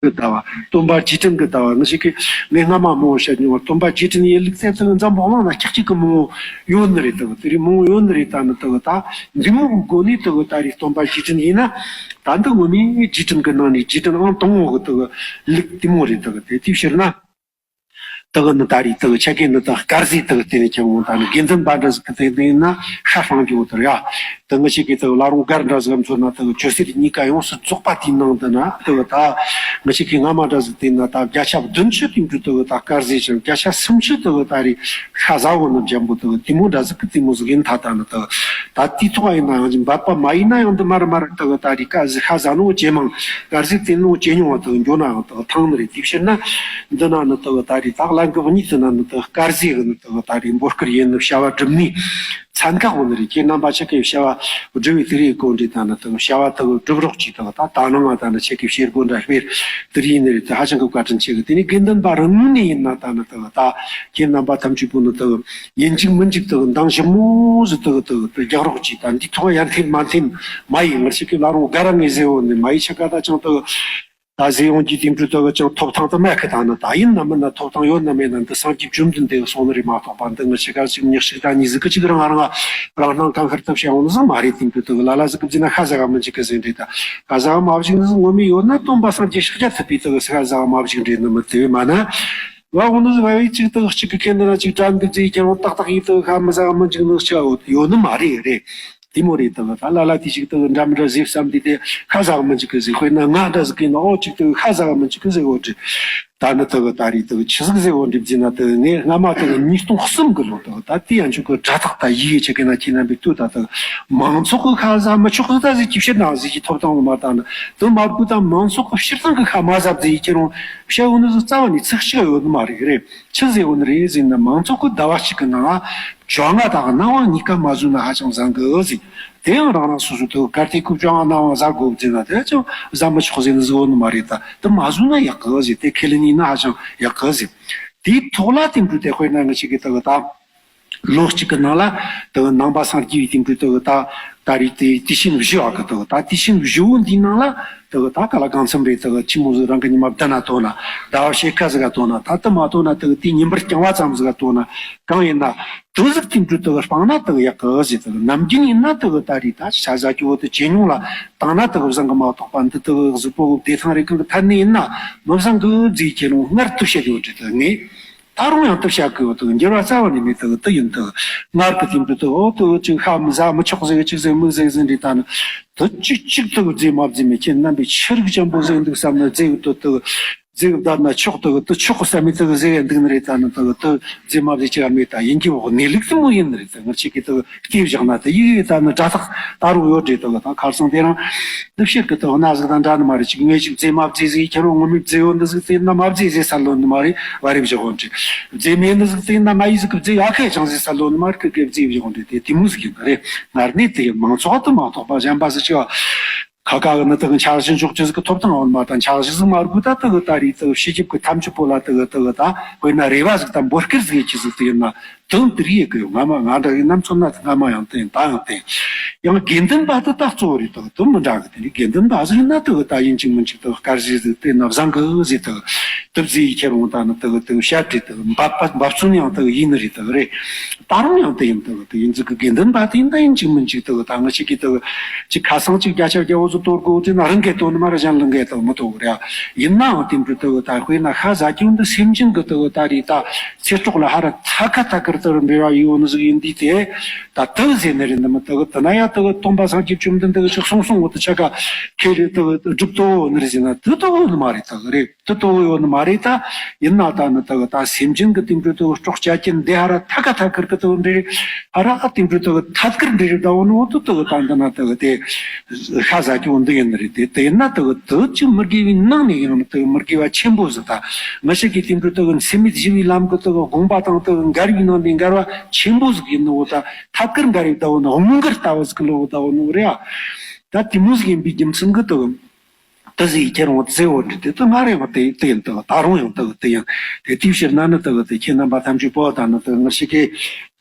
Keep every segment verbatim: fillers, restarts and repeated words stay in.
གི་ལྟ་བ། སྟོན་པ་རྗེས་དྲན་གི་ལྟ་བ། ང་ཞིག་གིས་ངས་སྔ་མ་མང་བོ་བཤད་མྱོང་བ། སྟོན་པ་རྗེས་དྲན་ཡིན་ལུགས་ཚད་ཚོད་འཛམ་བུ་གླིང་ན་ཁྱག་ཅིག་གི་མང་བོ་ཡོད་ནི་རེད། ད་དེ་རིགས་མང་བོ་ཡོད་ནི་རེད། ད་ནི་ད་ད་འདི་མོ་གི་སྒོ་ནས་ད་ད་རེས་སྟོན་པ་རྗེས་དྲན་ཡིན་ན། ད་འདི་ངོ་མའི་རྗེས་དྲན་གི་ནང་ནས་རྗེས་དྲན་ཨང་དང་བོ་གི་ད་ལུགས་དེ་མོ་རེད། ད་དེ་དེའི་ཕྱིར་ན། ད་གི་ནི་ད་རེས་ད་གི་ཆ་གེ་ནི་ད་དཀར་ཟས་ད་གི་བལྟས་ནས་ཀྱང་འོང་། ད་ནི་དགེ་འདུན་པ་འདྲ་ཟིག་གི་སྟེང་ནས་ཡིན་ན་ཤ་སྤང་རྒྱུ་ད་ར་ཡ། ད་ང་ཞིག་གིས་ད་གི་བླ་རུང་སྒར་འདྲ་ཟིག་གམ་ཚོད་ན་ད་གི་ཆོས་སྲིད་གཉིས་ཀ་ཡོངས་སུ་རྫོགས་པ་དེའི་ནང་དུ་ན་ད་གི་ད་ང་ཞིག་གིས་སྔ་མ་འདྲ་ཟིག་བལྟས་ན་ད་བརྒྱ་ཆ་བདུན་ཅུ་དེ་འདྲ་ད་གི་ད་དཀར་ཟས་ཅན། བརྒྱ་ཆ་སུམ་ཅུ་ད་གི་ད་རེས་ཤ་ཟ་བོ་ནི་འཇམ་པོ་ད་གི་དེ་མོ་འདྲ་ཟིག་གི་དེ་མོ་ཟིག་ཡིན། ད་ད་ནི་ད་གི་ད་དེའི་ཐོག་ཡིན་ན་ཡང་འབད་པ་མ་ཡིན་ན་ཡང་འདི་མར་མར་ད་གི་ད་རེས་དཀར་ཟས་ཤ་ཟ་ནོ་ཇེ་མང་། དཀར་ཟས་བསྟེན་ནོ་ཇེ་ཉུང་བ་ད་གི་འགྱོ་ན་ཡང་ད་གི་ཐང་ནི་རེད། དེའི་ཕྱིར་ན། འདི་ན་ནི་དུ་ད་རེས་ད་གླ་འགུལ་གཉིས་དུ་ན་ནི་དུ་དཀར་ཟས་གི་ནི་དུ་ད་རེས་འབོད་སྐུལ་ཡིན་ནི་བྱ་བ་སྒྲུབ་ནི་ཚན་ཁག་བོ་ནི་རེད། ཁྱེད་རྣམ་པ་ཆ་གི་བྱ་བ་སྒྲུབ་པའི་དུས་རེ་གོ་འདྲི་ད་ནི་དུ་བྱ་བ་དུ་སྒྲུབ་རོགས་གྱིས། དུ་ད་ད་ནང་ང་ད་ནི་ཆ་གི་བྱེད་སྒོ་འདྲ་སྤེལ་དུ་རེད་ནི་རེད། དུ་ཧ་ཅང་གི་བཀའ་དྲིན་ཆེ་གི། དེ་ནི་དགེ་འདུན་པ་རང་ངོས་ནས་ཡིན་ན་ད་ནི་དུ་ད་ཁྱེད་རྣམ་པ་ཐམས་ཅད་པོ་ནི་དུ་ཡིན་གཅིག་མིན་གཅིག་དུ་འདང་ཞིབ་མོ་ཟིག་དུ་དུ་དུ་རྒྱག་རོགས་གྱིས། ད་འདི་ཐོག་ཡར་འཐེན་མར་འཐེན་མ་ཡིན། ང་ཆ་གི་བླ་རུང་སྒར་ངས་ཟེར་བོ་ནི་མ་ཡིན། ཆ་ག་ད་ཅང་དུ། ད་ཟེར་ཡོང་གི་དེང་དུས་ད་གི་ཅང་ཐོབ་ཐང་དུ་མེད་གི། ད་ནི་ད་ཡིན་ན་མིན་ན་ཐོབ་ཐང་ཡོད་ན་མེད་ན་འདི་སངས་རྒྱས་བཅོམ་ལྡན་འདས་གསུངས་ནི་རེད་མ་གཏོགས་པ། འདི་ངི་ཆ་ག་ཅིག་ཉག་ཞིག་ད་གཉིས་ཟིག་གི་ཅིག་རང་རང་རང་སྣང་གང་ཤར་ཐབས་བྱ་ཡོང་ནི་ཟིག་མ་རེད། དེང་དུས་ད་གི་ལ་ལ་ཟིག་གི་བརྫིས་ན་ཤ་ཟ་ག་མི་འཇིག་གི་ཟེར་འདྲ། ད་ཤ་ཟ་ག་མ་བཅུག་ནི་ཟིག་ངོ་མ་ཡོད་ན་སྟོན་པ་སངས་རྒྱས་ཤཱཀྱ་ཐུབ་པས་ད་གི་ཤ་ཟ་ག་མ་བཅུག་འདྲ་ནི་མི་དེ་བས་མ་ན། ང་འོ་ནི་ཟིག་བ་བའི་ཅིག་ད་གི་གཅིག་གི་ཁེ་འདི་ན་ཅིག་དྲན་གི་བརྫིས་ཁྱེད་རང་ཏག་ཏག་ཡིན་ད་གི་ཤ་མི་ཟ་ག་མི་འཇིག་ནི་ཟིག་ཡོད་ནི་མ་རེད། རེད། དེ་མོ་རེད། ད་ལ་ལ་དེ་ཞིག་ད་འདྲ་མི་འདྲ་ཟེར་བསམ་དེ་དེ་ཤ་ཟ་གི་མི་འཇིག་གི་ཟེར། དཔེར་ན་ང་འདྲ་ཟིག་གིས་ན་ཨོ་ཅིག་ད་ཤ་ཟ་གི་མི་འཇིག་གི་ཟེར། འོ་དེ་ད་ནི་ད་གི་ད་རེས་ད་གི་ཆི་ཟིག་ཟེར། འོ་དེ་བརྫིས་ན་ད་གི་ངས་སྔ་མ་ད་གི་ཉིས་སྟོང་གསུམ་གི་ལོ་ད་གི་ད་དེ་ཡང་ཆོག་གི་དྲ་ཐག་ད་ཡི་གེ་ཆེ་གི་ན་ཁྱེད་རྣམ་པས་ལྟོས། ད་ད་གི་མང་ཚོགས་གི་ཤ་ཟ་མི་ཆོག་གི་ད་ཟེར་གྱི་ཕྱིར་ན་ཟེར་གྱི་ཐོབ་ཐང་ལ་མ་ད་ནི་དུ་མ་དགོས། ད་མང་ཚོགས་གི་སྤྱིར་བཏང་གི་ཤ་མ་ཟ་ཟེར་གྱི་ཁྱེད་རང་བཤད་འོ་ནི་ཟིག་རྩ་བ་ནས་ཚིག་གཅིག་ཡོད་ནི་མ་རེད། རེད། ཆི་ཟེར་འོ་ནི་རེད་ཟེར་ན། མང་ཚོགས་ཀྱི་ཟླ་བ་གཅིག་གི་ནང་བཅོ་ལྔ་དང་གནམ་གང་གཉིས་ཀ་མ་ཟོས་ན་ཧ་ཅང་བཟང་གི་ཟེར། དེ་ཡང་རང་རང་སོ་སོ་དུ་གལ་ཏེ་ཁོ་བཅོ་ལྔ་གནམ་གང་ཟ་དགོས་ཟེར་ན་དེ་ཅང་ཟ་མི་ཆོག་ཟེར་ནི་ཟིག་འོ་ནི་མ་རེད། ད་དུ་མ་ཟོས་ན་ཡག་གི་ཟེར། དེ་ཁས་ལེན་ཡིན་ན་ཧ་ཅང་ཡག་གི་ཟེར། དེའི་ཐོག་ལ་དེ་འདྲ་དེ་དཔེར་ན་ང་ཅིག་གི་ད་གི་ད་ལོ་གཅིག་གི་ནང་ལ་དུ་ནང་པ་སངས་རྒྱས་པའི་དེ་འདྲ་དུ་ད་ད་རེས་དེ་དུས་ཆེན་བཞི་བ་གི་དུ་ད་དུས་ཆེན་བཞི་བོ་འདིའི་ནང་ལ་དུ་ད་ག་ལ་གང་འཚམ་རེད། དུ་ཆི་མོ་ཟིག་རང་གི་ཉི་མ་བདུན་ན་ཐོན་ན། ཟླ་བ་ཕྱེད་ཀ་ཟིག་ག་ཐོན་ན། ད་དུ་མ་ཐོན་ན་དུ་དེ་ཉིན་པར་རྐྱང་བ་ཙམ་ཟིག་ག་ཐོན་ན། གང་ཡིན་ན་དུ་ཟིག་དེ་འདྲ་དུ་སྤངས་ན་དུ་ཡག་གི་ཟེར། དུ་ནམ་རྒྱུན་ཡིན་ན་དུ་ད་རེས་ད་ཤ་ཟ་རྒྱུ་བོ་དུ་ཇེ་ཉུང་ལ་བཏང་ན་དུ་བཟང་གི་མ་གཏོགས་པ། འདི་དུ་གཟུགས་པོ་བདེ་ཐང་རེ་གང་གི་ཐད་ནས་ཡིན་ན་མི་བཟང་གི་ཟེར་ཁྱེད་རང་སྔར་དུ་བཤད་ཡོད་རེད། དུ་ངས། ད་རུང་ཡང་དུ་བཤད་དགོས་དུ་འགྱུར་བ་རྩ་བ་ནས་མེད། དུ་དུ་ཡིན་དུ་ངར་གི་དེ་འདྲ་དུ་འོ་དུ་ཅིག་ཤ་མི་ཟ་མི་ཆོག་ཟེར་གི་ཅིག་ཟེར་མི་ཟེར་ཟེར་འདྲི་ད་ནི་དུ་ཅིག་ཅིག་དུ་རྫས་མ་རྫས་མེད། ཁྱེད་རྣམ་པས་ཆི་རིགས་ཅན་པོ་ཟེར་འདུག་བསམ་ན་རྫས་དུ་དུ་རྫས་བསྡད་ན་ཆོག་དུ་དུ་ཆོག་བསམ་མི་དུ་ཟེར་འདུག་ནི་རེད། ད་ནི་དུ་དུ་རྫས་མ་རྫས་ཅི་ཡང་མེད། ད་ཡིན་གྱི་འོག་གནས་ལུགས་དུ་མོ་ཡིན་ནི་རེད། དུ་ང་ཆེ་གི་དུ་སྐྱེས་བཞག་ན་དུ་ཡིག་ཡིག་ད་ནི་སྒྲ་ཐག་ད་རུང་ཡོད་རེད། དུ་ད་ཁར་སང་དེ་རང་། ནུབ་ཕྱོགས་ཀྱི་དོ་སྣང་ཟིག་དང་འདྲ་ནི་མ་རེད། ཅིག་ངས་ཅིག་རྫས་མ་རྫས་ཟིག་ཁྱེད་རང་ངོ་མས་རྫས་ཡོད་འདི་ཟིག་བཙལ་ན་མ་རྫས་ཟེར་ས་ལོ་ནི་མ་རེད། བ་རེ་བཞག་འོང་དྲི། རྫས་མེད་འདི་ཟིག་བཙལ་ན་མ་ཡིག་ཟིག་གི་རྫས་ཡག་ཤོས་ཅང་ཟེར་ས་ལོ་ནི་མ་རེད། ཀི་ཀི་རྫས་བཞག་འོང་དྲི། དེ་དེ་མོ་ཟིག་ཡིན་པ་རེད། ངར་ནས་དེ་མང་ཚོགས་དུ་མ་གཏོགས་པ་གཞན་པ་ཟིག་ཅི་བ། ཁ་ཁ་གི་ནི་དག་འཆར་གཞི་འཇོག་རྒྱུ་ཟིག་གི་ཐོབ་ཐང་ཡོད་མ་དང་། འཆར་གཞི་ཟིག་མ་དགོས་ད་དག་ད་རེས་དག་ཕྱི་རྒྱལ་གི་ཐམས་ཅད་པོ་ལ་དག་དག་ད་དཔེར་ན་རེ་བ་ཟིག་དང་འབོད་སྐུལ་ཟིག་ཡེད་རྒྱུ་ཟིག་དེ་ཡིན་ན། དོན་དེ་རིགས་ཡོད་གི་ཡོད། སྔ་མ་ང་འདྲ་ཡིན་ནམ་མཚོན་ན་སྔ་མ་ཡང་བསྟན་ད་ཡང་བསྟན། ཡང་དགེ་འདུན་པ་དེ་ད་གཙོ་བོ་རེད་དོ། དོན་མི་འདྲ་གི། དེ་ནི་དགེ་འདུན་པ་ཟིག་ཡིན་ན་དེ་གི་ད་ཡིན་གཅིག་མིན་གཅིག་དེ་གི་དཀར་ཟས་ཟིག་བསྟེན་ན་བཟང་གི་ཟེར། དེ་གི་དེ་ཟས་ཁྱེར་འོང་ད་ནི་དེ་གི་དེ་གི་བཤད་རེད། དེ་གི་འབབ་པ་འབབ་ཚུལ་ཡང་དེ་གི་ཡིན་ནི་རེད། དེ་གི་རེད། ད་རུང་ཡང་དེ་ཡིན། དེ་གི་དེ་ཡིན་ཟིག་གི་དགེ་འདུན་པ་དེ་ཡིན་ད་ཡིན་གཅིག་མིན་གཅིག་དེ་གི་ད་ང་ཞིག་གིས་དེ་གི་ཅིག་ཁ་སང་ཅིག་བརྒྱ་ཆ་བརྒྱ་བོ་ཟིག་གཏོར་དགོས་དེ་ན་རང་གིས་གཏོར་ནི་མ་རེད། གཞན་ལ་འགས་དེ་མི་གཏོར་གི་རེད། ཡིན་ནའང་དེ་འདྲ་དེ་གི་ད་དཔེར་ན་ཤ་ཟ་རྒྱུ་འདི་སེམས་ཅན་གི་དེ་གི་ད་རེད་ད། ཚེ་སྲོག་ལ་ཧ་ར་ཐ་ཁ་ཐ་ཁུར་དུ་འབྲེལ་བ་ཡོད་ནི་ཟིག་ཡིན་དུས་དེ། ད་དུ་ཟེར་ནི་རེད་འདི་མི་དུ་གི་དུ་ན་ཡ་དུ་གི་སྟོན་པ་སངས་རྒྱས་བཅོམ་ལྡན་འདས་ཀྱི་ཅིག་གསུང་གསུང་བོ་དུ་ཆ་ག་ཁེ་རེ་དུ་གི་སྒྲུབ་ཏོ་ནི་རེད་ཟེར་ན་དུ་ཏོ་ནི་མ་རེད། དུ་གི་རེད་དུ་ཏོ་ཡོད་ནི་མ་རེད། ད་ཡིན་ན་ད་ནི་དུ་གི་ད་སེམས་ཅན་གི་དེ་འདྲ་དུ་གི་སྲོག་བཅད་ཀྱིན་དེ་ཧ་ར་ཐ་ཁ་ཐ་ཁུར་གི་དུ་འདྲེ་ཧ་ར་དེ་འདྲ་དུ་གི་ཐད་ཀར་འདྲེ་རེད། ད་འོ་ནི་འོ་དུ་དུ་གི་ད་འདི་ན་དུ་གི་དེ་ཤ་ཟ་རྒྱུ་འདི་ཡིན་ནི་རེད། དེ་དེ་ཡིན་ན་དུ་གི་དུ་ཅིག་མི་དགེ་བའི་ནང་ནས་ཡང་ནི་དུ་གི་མི་དགེ་བ་ཆེན་པོ་ཟིག་ད་ང་ཞིག་གིས་དེ་འདྲ་དུ་གི་འཚེ་མེད་ཞི་བའི་ལམ་གི་དུ་གི་དགོངས་པ་དང་དུ་གི་འགལ་བའི་ནང་ནས་འགལ་བ་ཆེན་པོ་ཟིག་ཡིན་ནོ། ད་ཐད་ཀར་འགལ་རེ་བསྡད་ཡོད་ནོ། དངོས་འགལ་ལྟ་བུ་ཟིག་ལོག་བསྡད་ཡོད་ནོ་རེད་ཨ། ད་དེ་མོ་ཟིག་ཡིན་པའི་རྒྱུ་མཚན་གི་དུ་གི་ དེ་ཟིག་ཁྱེད་རང་ཟེར་བོ་འདྲི་དེ་དེ་སྔར་ཡང་དེ་དེ་ཡིན། དེ་ད་རུང་ཡང་དེ་དེ་ཡིན། དེ་དེའི་ཕྱིར་ན་ནི་དེ་དེ་ཁྱེད་རྣམ་པ་ཐམས་ཅད་པོ་ད་ནི་དེ་ངར་ཞིག་གིས་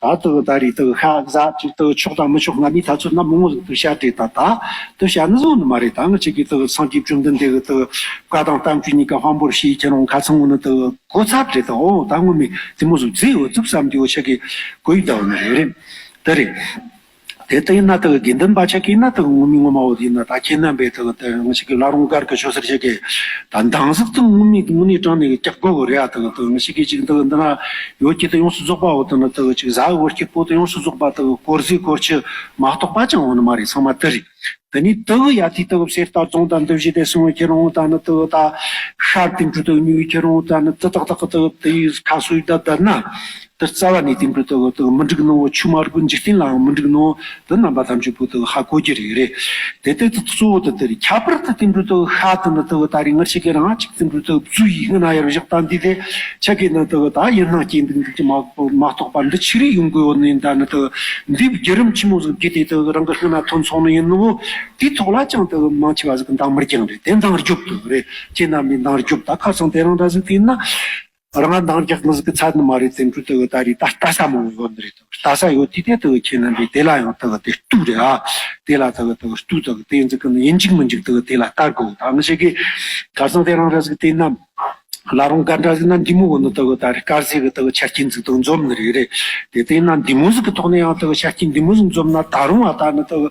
ད་དེ་ད་རེས་དེ་ཤ་ཟ་ཅིག་དེ་ཆོག་དང་མི་ཆོག་ང་མི་ཐ་ཚོད་ན་མང་བོ་ཟིག་དེ་བཤད་དེ་ད་ད་དེ་བཤད་ནི་བཟོ་ནི་མ་རེད། ད་ངར་ཞིག་གིས་དེ་སངས་རྒྱས་བཅོམ་ལྡན་འདས་གི་དེ་བཀའ་དང་བསྟན་བཅོས་གཉིས་ཀ་དཔང་པོར་བྱས་ཁྱེད་རང་ཁ་ཚང་བོ་ནི་དེ་གོ་ཚར་རེད། དེ་འོ་ད་ངོ་མི་དེ་མོ་ཟིག་ཟེར་ཡོད་ཙིག་བསམ་དེ་འོ་ཆ་གི་གོ་ཡི་ད་འོ་ནི་རེད་རེད། དེ་རེད། དེ་ལྟ་ཡིན་ན་དག་དགེ་འདུན་པ་ཆ་གིས་ན་དག་ངོ་མི་ངོ་མ་བོ་དེ་ཡིན་ན་ད་ཁྱེད་རྣམ་པས་དག་དེ་ང་ཞིག་གི་བླ་རུང་སྒར་གི་ཆོས་སར་ཆ་གི་ད་འདང་ཟིག་དང་ངོ་མི་དངོས་གནས་དྲང་ནས་ཀྱག་དགོས་གི་རེད་ཨ། དག་དག་ང་ཞིག་གི་ཅིག་དག་འདི་ན་ཡོད་ཀྱི་དེ་ཡོངས་སུ་རྫོགས་པ་བོ་དེ་ན་དག་ཅིག་ཟ་བོ་སྐྱིད་པོ་དེ་ཡོངས་སུ་རྫོགས་པ་དག་གོར་ཟི་གོར་ཆི་མ་གཏོགས་པ་ཅང་འོང་ནི་མ་རེད། ཚང་མ་དེ་རེད། དེ་ནས་དག་ཡ་དེ་དག་གསེར་རྟ་རྫོང་དང་འདུ་བྱེད་དེ་སོང་ཁྱེད་རང་ད་ནི་དག་ད་ཤར་དེ་འཕྲོ་དག་ཉུལ་ཁྱེད་རང་ད་ནི་དེ་དག་དག་དག་དེ་ཁ་སོས་ད་ད་ན། དེ་རྩ་བ་ནས་དེ་འདྲ་དག་དག་མི་འགྲིག་ནོ། ཆུ་དམར་པོ་འཇིག་རྟེན་ལའང་མི་འགྲིག་ནོ། དེ་རྣམ་པ་ཐམས་ཅད་པོ་དག་ཧ་གོ་རྒྱུ་རེད་རེད། དེ་དེ་དེ་གཙོ་བོ་དེ་དེ་རེད། ཁྱད་པར་དུ་དེ་འདྲ་དག་ཧ་དེ་ནི་དག་ད་རེས་ང་ཆེ་གེ་རང་ཅིག་དེ་འདྲ་དག་བཙུགས་ཡིག་སྔ་ན་ཡར་བཞག་ད་འདི་དེ་ཆ་གེ་ནི་དག་ད་ཡིན་སྣང་སྐྱེ་འདུག་འདུག་ཅི་མ་མ་གཏོགས་པ་འདི་ཆི་རེ་ཡོང་དགོས་ཡོད་ནི་ད་ནི་དག་འདི་བརྒྱུད་རིམ་ཆི་མོ་ཟིག་བརྒྱུད་དེ་དག་རང་གི་སྔ་ན་ཐོན་སོང་ནི་ཡིན་ནོ། དེའི་ཐོག་ལ་ཅང་དག་མང་ཆེ་བ་ཟིག་འདང་མི་རྒྱག་རེད། དེ་འདང་རྒྱོབ་དག་རེད། ཁྱེད་རྣམ་པས་འདང་རྒྱོབ་ད་ཁ་སང་དེ་རང་འདྲ་ཟིག་དེ་ཡིན་ན། རང་འདང་རྒྱག་ནི་ཟིག་གི་ཚད་ནི་མ་རེད། དེ་འཕྲོ་དེ་གི་ད་རེས་ད་ལྟ་ས་མང་བོ་ཡོད་ནི་རེད། ལྟ་ས་ཡོད་དུས་དེ་དེ་གི་ཁྱེད་རྣམ་པས་དེ་ལ་ཡང་དེ་གི་དེ་ལྟོས་རེད་ཨ། དེ་ལ་དེ་གི་དེ་གི་ལྟོས། དེ་གི་དེ་ཡིན་ཟིག་གི་ནི་ཡིན་འཇིག་མིན་འཇིག་དེ་གི་དེ་ལ་ལྟ་དགོས། ད་ང་ཞིག་གིས་ཁ་སང་དེ་རང་རེད་ཟིག་དེ་ན་བླ་རུང་སྒར་འདྲ་ཟིག་ན་འདི་མོ་གི་ནི་དེ་གི་ད་རེས་དཀར་ཟས་གི་དེ་གི་ཆ་རྐྱེན་ཟིག་དེ་གི་འཛོམས་ནི་རེད་རེད། དེ་དེ་ན་འདི་མོ་ཟིག་གི་ཐོག་ནས་ཡང་དེ་གི་ཆ་རྐྱེན་འདི་མོ་ཟིག་འཛོམས་ན་ད་རུང་ཨ་ད་ནི་དེ་གི་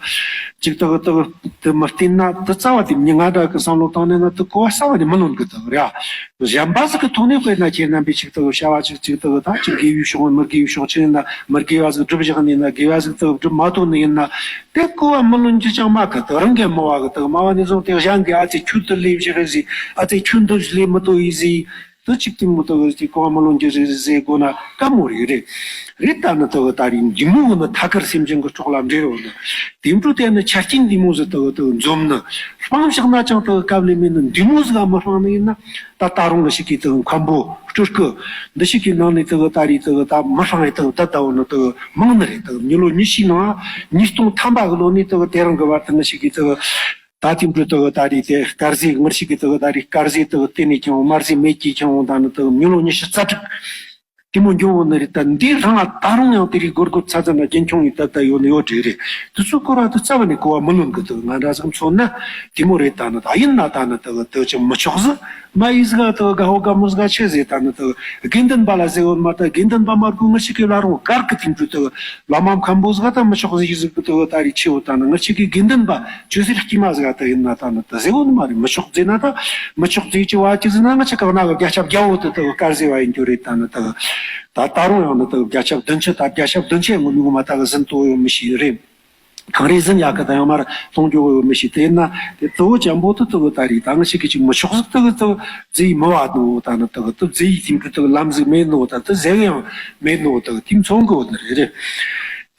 ཅིག་དེ་གི་དེ་གི་དེ་མི་བསྟན་ན་དེ་རྩ་བ་དེ་མྱི་ང་འདྲ་གི་བསམ་བློ་བཏང་ནས་ན་དེ་གོ་བ་རྩ་བ་ནས་མི་ལོན་གི་དེ་གི་རེད་ཨ། གཞན་པ་ཟིག་གི་ཐོག་ནས་དཔེར་ན་ཁྱེད་རྣམ་པས་ཅིག་དག་བྱ་བ་ཅིག་ཅིག་དག་ད་ཅིག་དགེ་བའི་ཕྱོགས་མི་དགེ་བའི་ཕྱོགས་ཅིག་ཡིན་ན་མི་དགེ་བ་ཟིག་སྒྲུབ་བཞག་ནས་ན་དགེ་བ་ཟིག་དག་སྒྲུབ་མ་ཐུབ་ནི་ཡིན་ན་དེ་གོ་བ་མི་ལོན་རྒྱུ་ཅང་མ་གི་དག་རང་གི་མི་བ་གི་དག་མ་བ་ནས་བཟུང་སྟེ་གཞན་གི་ཨ་ཙི་ཁྱོད་དུ་ལས་བཞག་ཟིག་ཨ་ཙི་ཁྱོད་འདི་ལས་མི་ཐུབ་ཡིན་ཟིག་དུ་ཅིག་དེ་མོ་དག་ཅིག་གོ་བ་མི་ལོན་རྒྱུ་ཟིག་ཟེར་དགོས་ན་དཀའ་མོ་རེད་རེད། རེད་ད་ནི་དག་ད་རིང་འདི་མོ་གི་ནི་ཐད་ཀར་སེམས་ཅན་གི་སྲོག་ལ་འབྲེལ་ཡོད་ནི་དེ་འཕྲོ་དེ་ནི་ཆ་རྐྱེན་འདི་མོ་ཟིག་དག་དག་འཛོམས་ནི་སྤང་བཞག་ན་ཅང་དག་སྐབས་ལས་མེད་ནི་འདི་མོ་ཟིག་ཨ་མི་སྤང་ནི་ཡིན་ན། ད་ད་རུང་ལ་ཞིག་གིས་དེ་མཁན་པོ་སྤྲུལ་སྐུ་འདི་ཞིག་གི་ནང་ནས་དེ་ད་རེས་དེ་ད་མི་སྤང་ཡ་དེ་ད་ད་འོ་ནི་དེ་མང་ནི་རེད། དེ་མི་ལོ་ཉི་ཤུའི་ནང་ཉིས་སྟོང་ཐམ་པ་གི་ལོ་ནས་དེ་དེ་རིང་གི་བར་དུ་ནི་ཞིག་གིས་དེ་ད་དེ་འདྲ་དེ་ད་རེས་དེ་དཀར་ཟས་ངར་ཞིག་གིས་དེ་ད་རེས་དཀར་ཟས་དེ་བསྟེན་ནས་ཀྱང་དམར་ཟས་མེད་ཀྱིས་ཀྱང་ད་ནི་དེ་མི་ལོ་ཉི་ཤུ་རྩ་དྲུག་དེ་མོ་འགྱོ་འོ་ནི་རེད། ད་འདི་རང་ལ་ད་རུང་ཡང་དེ་རིགས་སྒོར་སྒོར་ཚ་ཚ་ན་རྒྱུན་འཁྱོངས་ཡིན་ད་ད་ཡོད་ནི་ཡོད་རེད་རེད། དེ་ཚོ་སྐོར་བ་དེ་རྩ་བ་ནས་གོ་བ་མི་ལོན་གི་འདུག་ང་འདྲ་ཟིག་མཚོན་ན་དེ་མོ་རེད། ད་ནི་ད་ཡིན་ན་ད་ནི་དེ་དེ་ཅང་མི་ཆོག་ཟིག་མ་ཡིན་ཟིག་དེ་དགའ་བོ་དགའ་མོ་ཟིག་ཆེ་ཟེར་ད་ནི་དེ་དགེ་འདུན་པ་ལ་ཟེར་འོ་མ་ད་དགེ་འདུན་པ་མ་དགོས་ངར་ཞིག་གི་བླ་རུང་སྒར་གི་དེ་འདྲ་དེ་བླ་མ་མཁན་པོ་ཟིག་ད་མི་ཆོག་ཟིག་ཟིག་གི་དེ་ད་རེས་ཆེ་བོ་ད་ནི་ངར་ཞིག་གི་དགེ་འདུན་པ་ཆོས་སྲིད་དཀྱུས་མ་ཟིག་དེ་ཡིན་ན་ད་ནི་དེ་ཟེར་འོ་ནི་མ་རེད། མི་ཆོག་ཟེར་ན་ད་མི་ཆོག་ཟེར་གྱི་བ་ཅི་ཟེར་ན་ང་ཆ་གང་ན་གི་བརྒྱ་ཆ་བརྒྱ་བོ་དེ་དེ་དཀར་ཟས་བ་ཡིན་རྒྱུ་རེད། ད་ནི་དེ། ད་ད་རུང་ཡང་ནི་དག་བརྒྱ་ཆ་བདུན་ཅུ་ད་བརྒྱ་ཆ་བདུན་ཅུ་ངོ་མི་ངོ་མ་ད་གི་ཟིན་ཏོ་ཡོད་མི་ཤེས་རེད། གང་རེད་ཟིན་ཡག་གི་ད་ཡང་མར་གཏོང་རྒྱུ་ཡོད་མི་ཤེས། དེ་ན་དེ་གཙོ་བོ་ཅན་པོ་དུ་དུ་ད་རེད། ད་ང་ཞིག་གི་ཅིག་མི་ཆོག་ཟིག་དུ་དུ་ཟེ་ཡི་མི་བ་དུ་ད་ནི་དུ་དུ་ཟེ་ཡི་དེང་དུ་དུ་ལམ་ཟིག་མེད་ནོ། ད་དུ་ཟེ་ཡང་མེད་ནོ། དུ་དེ་མཚོན་གི་ཡོད་ནི་རེད་རེད།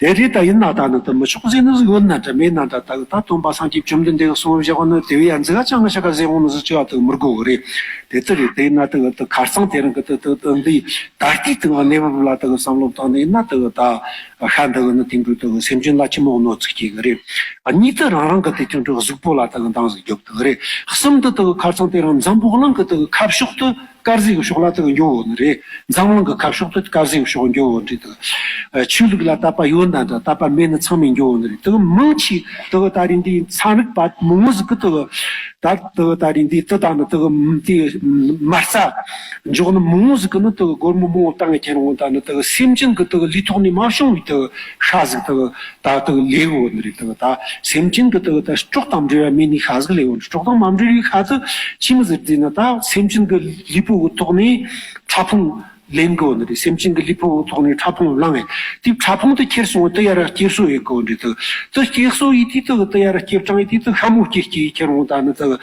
དེ་རེད། ད་ཡིན་ན་ད་ནི་དུ་མི་ཆོག་ཟེ་ནི་ཟིག་ཡོད་ན་འདྲ་མེད་ན་འདྲ། ད་ད་སྟོན་པ་སངས་རྒྱས་བཅོམ་ལྡན་འདས་གསུང་བཞག་ནི་དེ་བས་ཡང་ཟིག་ཅང་ང་ཞིག་ག་ཟེ་འོང་ནི་ཟིག་ཅི་བ་དུ་མི་དགོས་གི་རེད། དེ་ལྟར་རེད། དེ་ན་དེ་གི་དེ་ཁ་སང་དེ་རིང་གི་དེ་དེ་དེ་འདི་ད་ལྟའི་དེ་གནས་བབ་ལ་དེ་གི་བསམ་བློ་བཏང་ནས་ན་དེ་གི་ད་ཤ་འདི་གི་ནི་དེང་དུས་དེ་གི་སེམས་ཅན་ལ་ཅི་མོ་གནོད་འཚེ་སྐྱེལ་གི་རེད། གཉིས་དེ་རང་རང་གི་དེ་དེང་དུས་གཟུགས་པོ་ལ་དེ་གི་འདང་ཟིག་རྒྱོབ་དེ་གི་རེད། གསུམ་དེ་དེ་གི་ཁ་སང་དེ་རིང་འཛམ་བུ་གླིང་གི་དེ་གི་ཁ་ཕྱོགས་དེ་དཀར་ཟས་གི་ཕྱོགས་ལ་དེ་གི་འགྱོ་འོ་ནི་རེད། འཛམ་གླིང་གི་ཁ་ཕྱོགས་དེ་དཀར་ཟས་གི་ཕྱོགས་འགྱོ་འོ་ནི་རེད། དེ་གི་ཆོས་ལུགས་ལ་དད་པ་ཡོད་ན་འདྲ་དད་པ་མེད་ན་ཚང་མས་འགྱོ་འོ་ནི་རེད། དེ་གི་མང་ཆེ་དེ་གི་ད་རིང་འདི་ཚན་རིག་པ་མང་བོ་ཟིག་གི་དེ་གི་ད་དེ་ད་རིང་འདི་དེ་དང་ནི་དེ་འདི་མ་རྩ་འཇོག་ནི་མང་བོ་ཟིག་གི་ནི་དེ་སྒོར་མོ་མང་བོ་བཏང་ངེ་ཁྱེར་འོང་། ད་ནི་དེ་སེམས་ཅན་གི་དེ་ལུས་ཐོག་ནས་མ་བྱུང་བའི་དེ་ཤ་ཟིག་དེ་ད་དེ་ལས་འོ་ནི་རེད། དེ་ད་སེམས་ཅན་གི་དེ་ད་སྲོག་དང་འབྲེལ་བ་མེད་ནི་ཤ་ཟིག་ལས་འོ་ནི། སྲོག་དང་མ་འབྲེལ་བའི་ཤ་དེ་ཆི་མོ་ཟིག་ཟེར་ན་ད་སེམས་ཅན་གི་ལུས་པོ་གི་ཐོག་ནས་ཕྲ་ཕུང་ལེན་གོ་ནི་རེད། སེམས་ཅན་གྱི་ལུས་པོ་ཐོག་ནས་ཕྲ་ཕུང་བླངས་ཡིན། དེ་ཕྲ་ཕུང་དེ་ཁྱེར་སོང་དེ་ཡར་སྐྱེ་གསོ་ཡེད་གོ་འདྲི་དུ། དེ་སྐྱེ་གསོ་ཡེད་དུས་དེ་དེ་ཡར་སྐྱེ་གྲངས་ཡེད་དུས་དེ་ཤ་མོ་སྐྱེ་སྐྱེ་ཁྱེར་འོང་ད་ནི་དེ།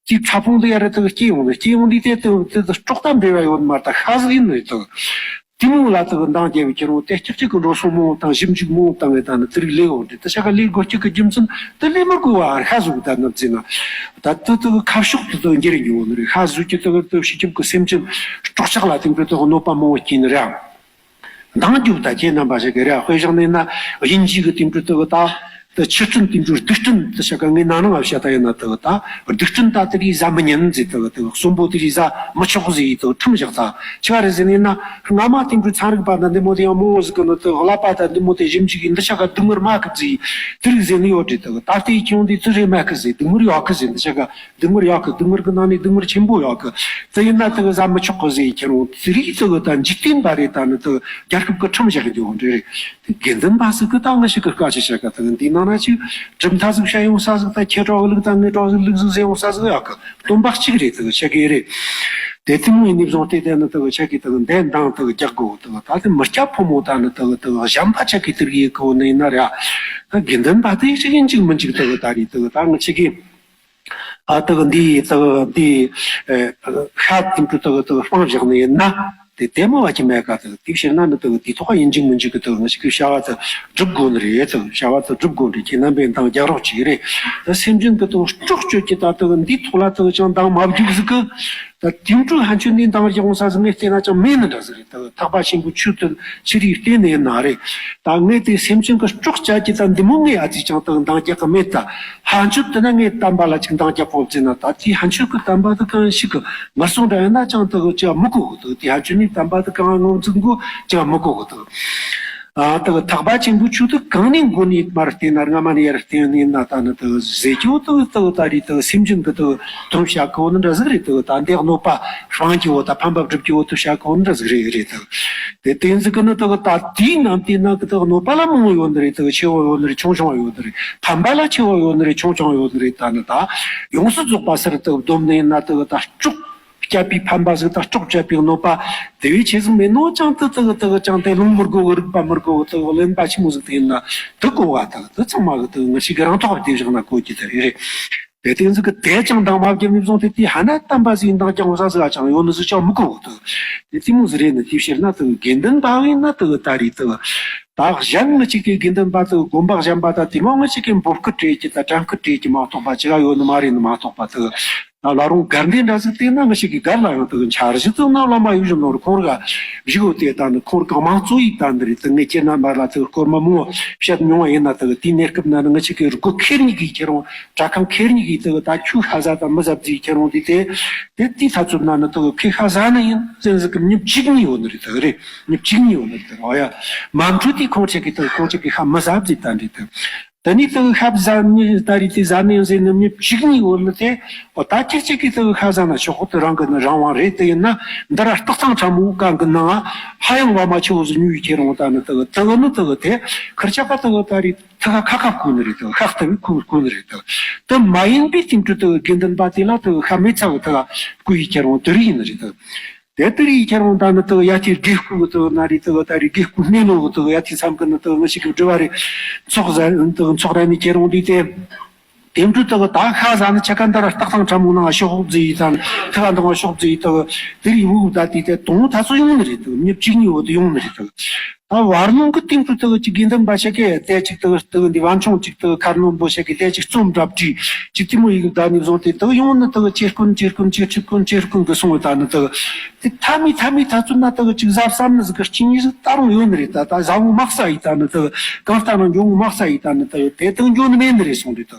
དེ་ཕྲ་ཕུང་དེ་ཡར་དེ་སྐྱེ་ཡོང་ནི་སྐྱེ་ཡོང་དུས་དེ་དེ་དེ་དེ་སྲོག་དང་འབྲེལ་བ་ཡོད་མ་ད་ཤ་ཟིག་ཡིན་ནི་དེ། དེ་མོ་ལ་དེ་འདང་རྒྱབ་ཁྱེར་འོང་དེ་སྐྱག་གཅིག་གི་འགྲོ་སོང་མོ་དང་ཞིབ་འཇུག་མོ་བཏང་ངེ་ད་ནི་དེ་རིགས་ལས་འོང་དེ་དེ་ཤ་ཁ་ལས་དགོས་སྐྱིད་གི་རྒྱུ་མཚན་དེ་ལས་མི་དགོས་བ་ཤ་ཟུག་ད་ནི་བརྩིས་ན། ད་དེ་དེ་ཁ་ཕྱོགས་དེ་དེ་འགྱུར་འགྱུར་ནི་རེད། ཤ་ཟུག་གི་དེ་དེ་སྤྱི་ཁྱབ་གི་སེམས་ཅན་སྲོག་ཆགས་ལ་དེ་འདྲ་དེ་གནོད་པ་མང་བོ་སྐྱེལ་ནི་རེད། འདང་རྒྱུག་ད་ཁྱེད་རྣམ་པ་ཞིག་གི་རེད། དཔེ་བཞག་ནས་ན་དབྱིན་ཇི་གི་དེ་འདྲ་དེ་ད་ དེ་ཆུ་སྲིན་དེ་འདྲའི་སྡིག་སྲིན་དེ་ཤ་ཀ་ངའི་ནང་ནང་ང་བཤད་ད་ཡིན་ན་དེ་ད་སྡིག་སྲིན་ད་དེ་རིགས་ཟ་མི་ཉན་ཟེར། དེ་དེ་གསོན་པོ་དེ་རིགས་ཟ་མི་ཆོག་ཟེར་ཡི་དེ་ཁྲིམས་བཞག་ད་ཆི་བ་རེད་ཟེར་ནས་ན། སྔ་མ་དེ་འདྲའི་ཚན་རིག་པ་དང་འདི་མོ་དེ་ཡང་མང་བོ་ཟིག་གི་ནི་དེ་ཀླད་པ་དང་འདི་མོ་དེ་ཞིབ་འཇུག་གི་འདི་ཤ་ཀ་སྡུག་བསྔལ་མ་གི་ཟེར་དེ་རིགས་ཟེར་ནི་ཡོད་རེད། དེ་ད་ལྟའི་ཁྱོད་འདི་ཚོ་རེད་མ་གི་ཟེར། སྡུག་བསྔལ་ཡོད་གི་ཟེར། འདི་ཤ་ཀ་སྡུག་བསྔལ་ཡོད་གི། སྡུག་བསྔལ་གི་ནང་ནས་སྡུག་བསྔལ་ཆེན་པོ་ཡོད་གི། དེ་ཡིན་ན་དེ་ཟ་མི་ཆོག་གི་ཟེར། ཁྱེད་རང་དེ་རིགས་དེ་ད་འཇིག་རྟེན་པ་རེད། ད་ནི་དེ་རྒྱལ་ཁབ་ཀྱི་ཁྲིམས་བཞག་རྒྱུ་འདྲ་རེད། དེ་དགེ་འདུན་པ་ཟིག་གི་ད་ང་ཞིག་གི་སྐད་ཆ་བཤད་ག་དེ་འདི་ནང་ན་ཅིག་གྲུབ་མཐའ་ཟིག་བཤད་ཡོང་ས་ཟིག་ད་ཁྱེད་གྲོགས་ལུགས་ད་ངའི་གྲོགས་ཟིག་ལུགས་ཟིག་ཟེར་ཡོང་ས་ཟིག་ཡོད་གི། སྟོན་པ་གཅིག་རེད། དེ་ཆ་གི་རེད། དེ་དེ་མོ་ཡིན་ནི་བཟུང་སྟེ་དེ་ནི་དེ་ཆ་གི་དེ་འདས་མདང་དེ་རྒྱག་དགོས། དེ་ད་དེ་མི་སྐྱ་ཕོ་མོ་ད་ནི་དེ་དེ་གཞན་པ་ཆ་གི་དེ་གི་གོ་ནི་ཡིན་ན་ར། ད་དགེ་འདུན་པ་དེ་ཞིག་ཡིན་གཅིག་མིན་གཅིག་དེ་ད་རེད། དེ་ད་ང་ཆ་གི་ཨ་དེ་གི་འདི་དེ་གི་འདི་ཨེ་ཤ་དེ་འདྲ་དེ་གི་དེ་གི་སྤང་བཞག་ནི་ཡིན་ན། དེ་ལྟད་མོ་བ་ཅི་མེད་ག། དེ་དེ་ཕྱིར་ན་ནི་དེ་དེ་ཐོག་ཡིན་གཅིག་མིན་གཅིག་གི་དེ་ང་ཞིག་གི་བྱ་བ་དེ་སྒྲུབ་དགོས་ནི་རེད། དེ་བྱ་བ་དེ་སྒྲུབ་དགོས་རེད། ཁྱེད་རྣམ་པས་འདང་རྒྱག་རོགས་བྱེད་རེད། དེ་སེམས་ཅན་གི་དེ་སྲོག་གཅོད་ཀྱི་ད་དེ་འདི་ཐོག་ལ་དེ་ཅང་འདང་མ་རྒྱུག་ཟིག་གི། ད་དེ་འཕྲོ་ཕན་ཆོད་ནི་འདང་རྒྱག་འོང་ས་ཟིག་ངས་བལྟས་ན་ཅང་མེད་ནི་འདྲ་ཟིག་རེད། དེ་ཐེག་པ་ཆེན་པོའི་ཆོས་དེ་ཆི་རིགས་བལྟས་ནས་ན་རེད། ད་ངས་དེ་སེམས་ཅན་གི་སྲོག་གཅོད་ཀྱི་ད་འདི་མོ་ངས་ཨ་ཙི་ཅང་དེ་འདང་རྒྱག་གི་མེད་ད། ཕན་ཆོད་དེ་ན་ངས་བསྟན་པ་ལ་ཅིག་འདང་རྒྱག་གོ་བརྩིས་ན། ད་དེའི་ཕན་ཆོད་ཀྱི་བསྟན་པ་དེ་གང་ཞིག་གི་ངར་སོང་འདྲ་ཡིན་ན་ཅང་དེ་གི་ཅང་མི་གོ་གི། དེ་དེའི་ཕན་ཆོད་ནི་བསྟན་པ་དེ་གང་ངོ་ཚུགས་གོ་ཅང་མི་གོ་གི། དེ་ཨ་དེ་གི་ཐེག་པ་ཆེན་པོའི་ཆོས་དེ་གང་ནས་མགོ་ནས་མར་བལྟས་ན་སྔ་མ་ནས་ཡར་བལྟས་ནས་ན་ད་ནི་དེ་ཟེར་རྒྱུ་དེ་དེ་ད་རེས་དེ་སེམས་ཅན་གི་དེ་དོན་བྱ་གོ་ནི་འདྲ་ཟིག་རེད། དེ་ད་འདི་གནོད་པ་སྤང་རྒྱུ་བོ་ད་ཕན་པ་སྒྲུབ་རྒྱུ་བོ་དེ་བྱ་གོ་ནི་འདྲ་ཟིག་རེད་རེད། དེ་དེ་དེ་ཟིག་གི་ནི་དེ་ད་དེའི་ནང་དེ་ནང་གི་དེ་གནོད་པ་ལ་མང་བོ་ཡོད་ནི་རེད། དེ་ཆེ་བོ་ཡོད་ནི་རེད། ཆུང་ཆུང་བ་ཡོད་ནི་རེད། ཕན་པ་ལ་ཆེ་བོ་ཡོད་ནི་རེད། ཆུང་ཆུང་ཡོད་ནི་རེད། ད་ནི་ད་ཡོངས་སུ་རྫོགས་པ་ཟེར་དེ་བསྡོམས་ནས་ན་དེ་ད་སྲོག་བཅད་པའི་ཕན་པ་ཟིག་དང་སྲོག་བཅད་པའི་གནོད་པ་དེ་བས་ཆེ་ཟིག་མེད་ནོ། ཅང་དེ་དེ་དེ་ཅང་དེ་ལུང་མི་དགོས་གི། རིགས་པ་མི་དགོས་གི། དེ་གླེན་པ་ཆི་མོ་ཟིག་དེ་ཡིན་ན་དེ་གོ་བ་དང་དེ་ཚང་མ་གི་དེ་ངར་ཞིག་གི་རང་ཐོག་དེ་བཞག་ན་གོ་རྒྱུ་དེ་རེད། དེ་དེ་ཟིག་གི་དེ་ཅང་འདང་མ་བརྒྱབ་ནས་བཟུང་སྟེ་དེ་ཧ་ན་བསྟན་པ་ཟིག་འདང་རྒྱག་ས་ཟིག་ཅང་ཡོད་ནི་ཟིག་ཅང་མི་གོ་གི། དེ་དེ་མོ་ཟིག་རེད་ནི། དེ་ཕྱིར་ན་དེ་དགེ་འདུན་པ་བས་ན་དེ་ད་རེས་དེ་ད་གཞན་ངི་ཅིག་གི་དགེ་འདུན་པ་དེ་དགོན་པ་གཞན་པ་ད་དེ་མོ་ངི་ཅིག་གི་འབོད་སྐུལ་སྤྲད་ཀྱི་ད་དྲན་སྐུལ་སྤྲད་ཀྱི་མ་གཏོགས་པ་ཅི་ག་ཡོད་ནི་མ་རེད་ནི་མ་གཏོགས་པ། དེ་ད་བླ་རུང་སྒར་འདི་འདྲ་ཟིག་བལྟས་ན་ངི་ཞིག་གི་སྒར་ལ་ཡང་དེ་འཆར་གཞི་བཙུགས་ན་བླ་མ་ཡིད་བཞིན་ནོར་ཁོང་ར་བཞུགས་ཡོད་དེ། ད་ནི་ཁོང་ར་གང་མང་གཙོ་ཡིས་ད་འདི་རེད། དེ་ངས་ཁྱེད་རྣམ་པ་ལ་དེ་སྐོར་མ་མང་བོ་བཤད་མྱོང་བ་ཡིན་ན། དེ་དེའི་གནས་སྐབས་ན་ནི་ངི་ཞིག་གི་སྒོ་ཁེར་གཉིས་ཀྱིས་ཁྱེད་རང་དྲ་ཁང་ཁེར་གཉིས་ཀྱིས་དེ་ད་ཁྱོད་ཤ་ཟ་དང་མི་ཟ་བརྩིས་ཁྱེད་རང་དེ་དེ་དེ་དེའི་ཐ་ཚོད་ན་ནི་དེ་ཁོས་ཤ་ཟ་ནི་ཡིན་ཟེར་ཟིག་གི་མྱི་བཅུ་གཉིས་ཡོད་ནི་རེད། དེ་རེད། མྱི་བཅུ་གཉིས་ཡོད་ནི་རེད། དེ་ཨོ་ཡ་མ་འཕྲོད་དེ་ཁོང་ཆ་གི་དེ་ཁོང་ཆ་གི་ཤ་མི་ཟ་བརྩིས་ད་འདི་དེ། ད་ནི་དེ་ཤ་ཟ་ནི་ད་རེས་དེ་ཟ་ནི་ཟེར་ནི་མྱི་བཅུ་གཉིས་ཡོད་ནི་དེ། འོ་ད་ཁྱེད་ཅག་གིས་དེ་ཤ་ཟ་ན་ཆོག་གི། དེ་རང་གི་ནི་རང་དབང་རེད། དེ་ཡིན་ན་འདི་ར་སྟག་ཚང་ཁྲ་མོ་གང་གི་ནང་ཧ་ཡང་བ་མ་ཆེ་བོ་ཟིག་ཉོས་ཡི་ཁྱེད་རང་ད་ནི་དེ་དེ་ནི་དེ་དེ་ཁིར་ཆ་ག་དེ་ད་རེས་ཐུག་ཁ་ཁ་བསྐུར་ནི་རེད། དེ་ཤ་ལྟ་བུའི་ཁུ་བསྐུར་ནི་རེད། དེ་དེ་མ་ཡིན་པའི་སྟེང་དུ་དེ་དགེ་འདུན་པ་དེ་ལ་དེ་ཤ་མེད་ཚ་བོ་དེ་བསྐུར་ཡི་ཁྱེད་རང་དེ་རིགས་ཡིན་ནི་རེད། དེ་དེ་དེ་རིགས་ཁྱེད་རང་ད་ནི་དེ་ཡ་ཐི་དགེ་སྐོས་གི་དེ་ན་རེད། དེ་ད་རེས་དགེ་སྐོས་སྣེ་ལོ་གི་དེ་ཡ་ཐི་མཚམས་གི་ནི་དེ་ངི་ཞིག་གི་སྒྲུབ་པ་རེད། ཚོགས་ཟ་དེ་ཚོགས་ར་ནི་ཁྱེད་རང་དེ་དེ། དེ་འཕྲོ་དེ་ད་ཤ་ཟ་ནི་ཆ་ག་འདི་ར་སྟག་ཚང་ཁྲ་མོ་ནང་ཤོག་ཧོབ་ཟེར་ཡི་ད་ནི་ཐུག་ག་འདང་ཤོག་ཟེར་ཡི་དེ་དེ་རིགས་བུ་ད་དེ་དེ་དོང་ད་ཚོ་ཡོང་ནི་རེད། དེ་མྱི་བཅུ་གཉིས་བོ་དེ་ཡོང་ནི་རེད། དེ་ད་བར་སྣང་གི་སྟེང་དུ་དེ་ཅིག་དགེ་འདུན་པ་ཆ་གས་དེ་ཅིག་དེ་དེ་འདི་བར་ཆུང་ཅིག་དེ་མཁར་རྣོན་པོ་ཆ་གས་དེ་ཅིག་རྩོམ་འདྲ་བྲིས་ཅིག་དེ་མོ་ཡིག་ད་ནི་བཟུང་སྟེ་དེ་ཡོང་ནི་དེ་ཆེ་དཀོན་ཆེ་དཀོན་ཆེ་ཆེ་དཀོན་ཆེ་དཀོན་གི་སོང་བ། ད་ནི་དེ་དེ་ཐ་མི་ཐ་མི་ཐ་ཚོད་ན་དེ་ཅིག་གཟབ་བསམ་ནི་ཟིག་གི་སྐྱིད་ཉིད་ཟིག་ད་རུང་ཡོད་ནི་རེད། ད་ད་ཟ་འོང་མ་ས་ཡི་ད་ནི་དེ་གང་ལྟར་ན་འགྱོ་འོང་མ་ས་ཡི་ད་ནི་དེ་དེ་དེ་འགྱོ་ནི་མེད་ནི་རེད་སོང་དུས་དེ།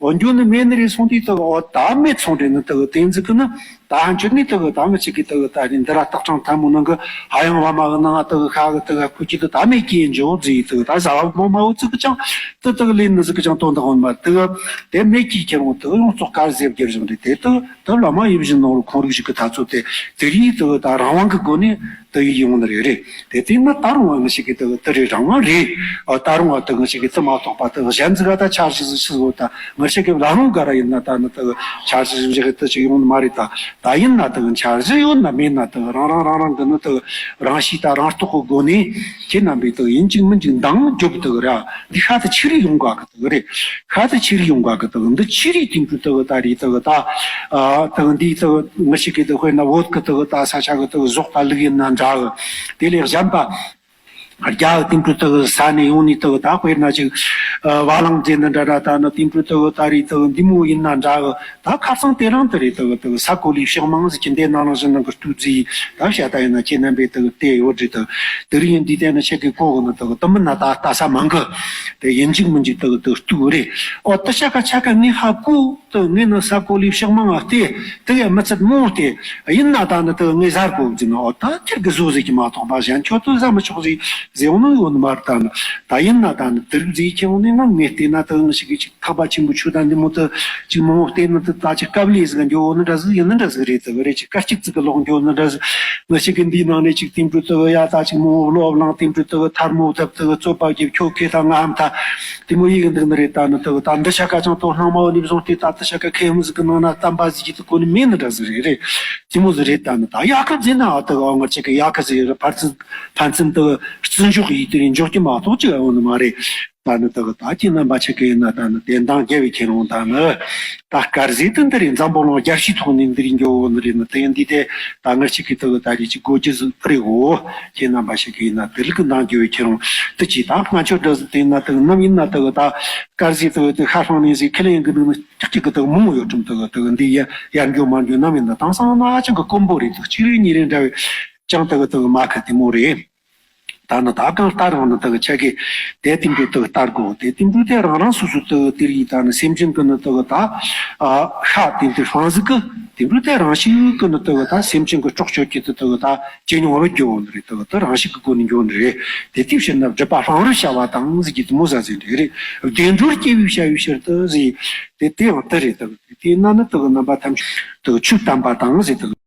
འོ་འགྱོ་ནི་མེད་ནི་རེད་སོང་དུས་དེ། འོ་ད་མེད་སོང་རེད་ནི་དེ་དེ་ཟིག་གི་ནི། ད་ཧན་ཆོད་ནི་དེ་གི་ད་ངི་ཅིག་གི་དེ་གི་ད་རིང་འདི་ར་སྟག་ཚང་ཐལ་མོ་ནང་གི་ཧ་ཡང་བ་མ་གི་ནང་དེ་གི་ཤ་གི་དེ་གི་ཁུ་ཅི་དེ་ད་མེད་ཀྱི་འཇོག་ཟིག་དེ་གི་ད་ཟ་བ་མོ་མ་བོ་ཙི་གི་ཅང་དེ་དེ་གི་ལེན་ནི་ཟིག་གི་ཅང་དོན་དག་ཡོད་མ་དེ་གི་དེ་མེད་ཀྱི་ཁྱེད་རང་དེ་གི་ཡོངས་རྫོགས་དཀར་ཟས་བརྒྱབ་བཞག་རེད། དེ་དེ་དེ་བླ་མ་ཡིད་བཞིན་ནོར་བུ་ཁོང་རིགས་ཤིག་གི་ད་ཚོད་དེ་དེ་རིགས་དེ་གི་ད་རང་དབང་གི་སྒོ་ནས་དེ་ཡི་ཡོང་ནི་རེད། རེད། དེ་དེ་ན་ད་རུང་བ་ངི་ཞིག་གི་དེ་དེ་རེད་རང་དབང་རེད། ཨ་ད་རུང་བ་དེ་ངི་ཞིག་གི་དེ་མ་གཏོགས་པ་དེ་གཞན་ཟིག་ག་ད་འཆར་གཞི་ཟིག་ཤི་ཟོ་ད་ངི་ཞིག་གི་ལ་ལུང་ག་ར་ཡིན་ན་ད་ནི་དེ་འཆར་གཞི་ཟིག་བཞག་གི་དེ་ཅིག་ཡོང་ནི་མ་རེད། ད་ད་ཡིན་ན་དེ་འཆར་གཞི་ཡོད་ན་མེད་ན་དེ་རང་རང་རང་རང་གི་ནི་དེ་རང་ཤེས་ད་རང་རྟོགས་གི་སྒོ་ནས་ཁྱེད་རྣམ་པས་དེ་ཡིན་གཅིག་མིན་གཅིག་འདང་རྒྱོབ་དེ་ར་འདི་ཤ་དེ་ཆི་རིགས་ཡོང་ག་གི་དེ་རེད། ཤ་དེ་ཆི་རིགས་ཡོང་ག་གི་དེ་འདི་ཆི་རིགས་དེང་དུས་དེ་ད་རེད་དེ་ད་ཨ་དེ་འདི་དེ་ངི་ཞིག་གི་དེ་དཔེར་ན་བོད་གི་དེ་ད་ས་ཆ་གི་དེ་ཟོག་ད་ལུག་ཡིན་ན་འདྲ་གི་དེ་ལས་གཞན་པ། རྒྱ་གི་དེང་དུས་དག་ས་ནས་ཡོང་ནས་དག་ད་དཔེར་ན་ཅིག་བ་ལང་རྫས་ནི་འདྲ་འདྲ། ད་ནི་དེང་དུས་དག་ད་རེས་དག་འདི་མོ་ཡིན་ན་འདྲ་གི། ད་ཁ་སང་དེ་རིང་དེ་རེད། དག་དག་ས་གོ་ལའི་ཕྱེ་མང་ཟིག་གི་འདི་ནང་ལ་ཞིག་ནང་གི་སྟུག་རྫས་ད་བཤད་ད་ཡིན་ན་ཁྱེད་རྣམ་པས་དག་བལྟས་ཡོད་རེད། དག་དེ་རིང་འདི་དེ་ནི་ཆེ་གི་གོ་གི་ནི་དག་དུ་མིན་ན་ད་ལྟ་ས་མང་གི། དེ་ཡིན་གཅིག་མིན་གཅིག་དག་དག་སྟུག་རེད། ཨོ་ད་ཤ་ཀ་ཆ་ཀ་ངས་ཧ་གོ། དུ་ངས་ནི་ས་གོ་ལའི་ཕྱེ་མང་ང་བལྟས། དེ་ཡ་མི་ཚད་མོ་བལྟས། ཡིན་ན་ད་ནི་དུ་ངས་ཟ་དགོས་ཟེར་ན། ཨོ་ད་ཁྱེད་ཀྱི་བཟོ་ཟིག་གི་མ་གཏོགས་པ་གཞན་ཁྱོད་དུ་ཟ་མི་ཆོག་ཟིག་ཟེར་ཡོང་ནི་ཡོད་ནི་མ་རེད། ད་ནི་ད་ཡིན་ན་ད་ནི་དུ་རིགས་ཟིག་ཁྱེད་ཡོང་ནི་ང་ངས་བལྟས་ན་དུ་ང་ཞིག་གི་ཅིག་ཐག་པ་ཆེན་པོ་ཆུ་ད་འདི་མོ་དུ་ཅིག་མང་བོ་བལྟས་ན་དུ་ད་ཅིག་དཀའ་ལས་ཟིག་འགྱོ་ནི་འདྲ་ཟིག་ཡིན་ནི་འདྲ་ཟིག་རེད། དུ་རེད། ཅིག་དཀའ་སྤྱད་ཟིག་གི་ལོག་འགྱོ་ནི་འདྲ་ཟིག་ང་ཞིག་གི་འདིའི་ནང་ནས་ཅིག་དེང་དུས་དུ་ཡ་ད་ཅིག་མང་བོ་བློ་བླངས། དེང་དུས་དུ་ཐལ་མོ་བཏབ། དུ་རྩོད་པ་རྒྱབ། ཁྱོད་ཁེ་ད་ང་ཧམ་ཐ་དེ་མོ་ཡིན་གི་འདུག་ནི་རེད། ད་ནི་དུ་ད་འདི་ཤ་ཀ་ཅང་དོ་སྣང་མ་བོ་ནི་བཟུང་སྟེ་ད་འདི་ཤ་ཀ་ཁེ་ཧམ་ཟིག་གི་ནང་ན་གཏམ་པ་ཟིག་གི་དུ་གོ་ནི་མེད་ནི་འདྲ་ཟིག་རེད། རེད། དེ་མོ་ཟིག་རེད། ད་ནི་ད་ཡག་གི་ཟེར་ན་ཨ་དུ་ཨ་ང་ཅིག་གི་ཡག་གི་ཟིག་རེད། ཕར་ཚུར་ཕན་ཚུན་དུ་བརྩི་འཇོག་ཡིད་དུ་འཇོག་གི་མ་གཏོགས་ཅིག་ཨ་འོ་ནི་མ་རེད། ད་ནི་དག་ད་ཁྱེད་རྣམ་པ་ཆ་གི་ཡིན་ན་ད་ནི་བདེན་དང་རྒྱལ་བའི་ཁྱེད་རང་ད་ནི་ད་དཀར་ཟས་དེ་འདི་རེད། འཛམ་བུ་གླིང་རྒྱལ་སྤྱིའི་ཐོག་ནས་འདི་རེད་འགྱོ་ནི་རེད། ནི་དེ་ཡིན་དུས་དེ་ད་ངར་ཆིག་གི་དག་ད་རེད་ཅིག་དགོས་རྒྱུ་ཟིག་རེད་འོ། ཁྱེད་རྣམ་པ་ཆ་གི་ཡིན་ན་དེ་ལུགས་གི་འདང་རྒྱུ་བའི་ཁྱེད་རང་དུ་ཅི་ད་ང་ཆོ་འདྲ་ཟིག་དེ་ཡིན་ན་དག་ནམ་ཡིན་ན་དག་ད་དཀར་ཟས་དག་དེ་ཤ་ཧྥང་ནས་ཟིག་ཁས་ལེན་གི་འདུག་ནི་ཅིག་ཅིག་གི་དག་མང་ཡོད་ཀྲུམ་དག་དག་འདི་ཡར་འགྱོ་མར་འགྱོ་ནམ་ཡིན་ན་དེང་སང་ན་ཅང་གི་དཀོན་པོ་རེད། དག་གཅིག་རེ་གཉིས་རེ་འདྲ་བའི་ཅང་དག་དག་མ་ཁ་དེ་མོ་རེད། ད་ནི་ད་གང་ལྟར་རང་ནི་དག་ཆ་གི་དེ་དེང་དུས་དག་ལྟར་དགོས། དེ་དེང་དུས་དེ་རང་རང་སོ་སོ་དག་དེ་རིགས་ད་ནི་སེམས་ཅན་གི་ནི་དག་ད་ཨ་ཤ་དེ་དེ་ཧྥང་ཟིག་གི་དེང་དུས་དེ་རང་ཤུགས་གི་ནི་དག་ད་སེམས་ཅན་གི་སྲོག་གཅོད་ཀྱི་དེ་དག་ད་ཇེ་ཉུང་བ་འགྱོ་ནི་རེད། དག་དེ་རང་ཤུགས་གི་སྒོ་ནས་འགྱོ་ནི་རེད། དེ་དེ་ཕྱིར་ན་སྒྲིབ་པ་སྤང་བར་བྱ་བ་དང་ཟིག་གི་དེ་མོ་ཟ་ཟིན་རེད། རེད། བདེ་འགྲོར་སྐྱེ་བའི་བྱ་བའི་ཕྱིར་དུ་ཟིག་དེ་དེ་ཡང་དེ་རེད། དག་དེ་ན་ནི་དག་རྣམ་པ་ཐམས་ཅད་དག་ཆོས་བསྟན་པ་དང་ཟིག་དག